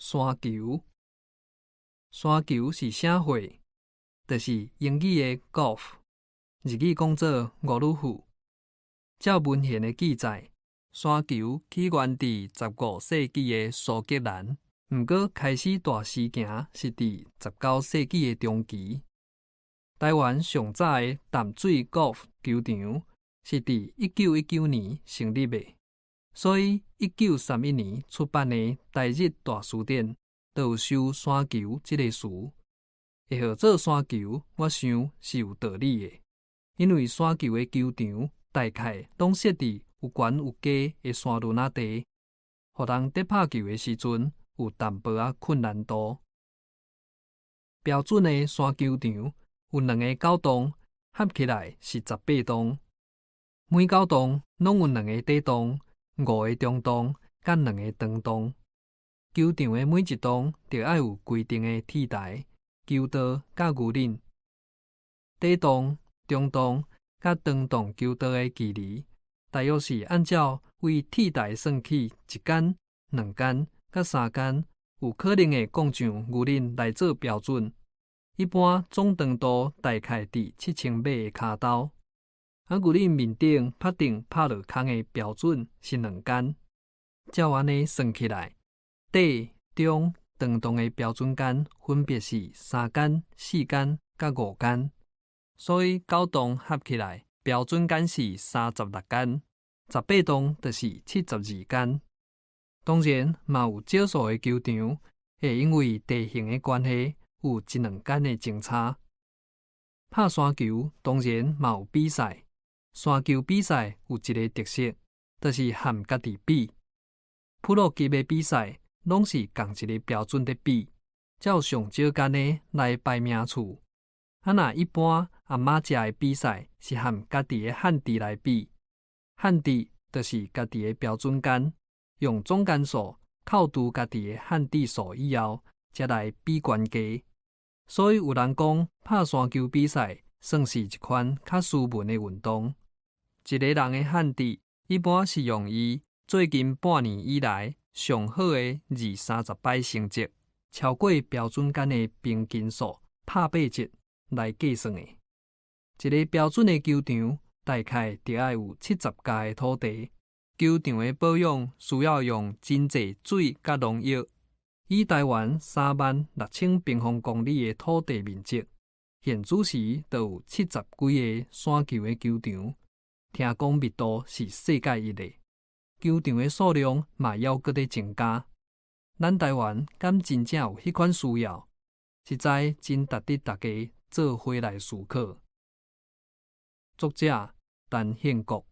山球，山球是啥貨？就是英語的 golf，日語講做ゴルフ。照文獻的記載，山球起源佇15世紀的蘇格蘭，毋過開始大時行是佇19世紀的中期。台灣上早的淡水 golf 球場是佇1919年成立的，所以1931年出版的《台日大辭典》就有收山球這个詞。會號做山球，我想是有道理的，因為山球的球場大概攏設佇有懸有低的山崙仔地，予人佇拍球的時陣有淡薄仔困難度。標準的山球場有兩个九洞，合起來是18洞。每九洞攏有兩个底洞、五个中洞佮兩个長洞。球場的每一洞著愛有規定的鐵台、球道佮牛輪。底洞、中洞佮長洞球道的距離，大約是按照對鐵台算起一桿、兩桿佮三桿，有可能會摃上牛輪來做標準。一般總長度大概佇7000碼的跤兜。啊，牛輪面頂拍定拍落空的標準是2桿。照按呢算起來，底、中、長洞的標準桿分別是3桿、4桿佮5桿。所以九洞合起來標準桿是36桿，18洞就是72桿。當然嘛有少數的球場會因為地形的關係，有一兩桿的前差。拍山球當然嘛有比賽，山球比賽有一个特色，就是和家己比。普羅級的比賽攏是仝一个標準佇比，照上少桿的來排名次。啊，若一般阿瑪食的比賽是和家己的漢值來比，漢值就是家己的標準桿，用總桿數扣除家己的漢值數以後，才來比懸低。所以有人講，拍山球比賽算是一款較斯文的運動。一个人的漢值一般是用伊最近半年以來上好的二三十擺成績，超過標準桿的平均數拍八折來計算的。一个標準的球場大概著愛有70甲的土地。球場的保養需要用真濟水佮農藥。以台灣36,000平方公里的土地面積，現此時就有70幾个山球的球場，聽講密度是世界一的。球場的數量嘛猶閣咧增加。咱台灣敢真正有彼款需要？實在真值得大家做伙來思考。作者陳憲國。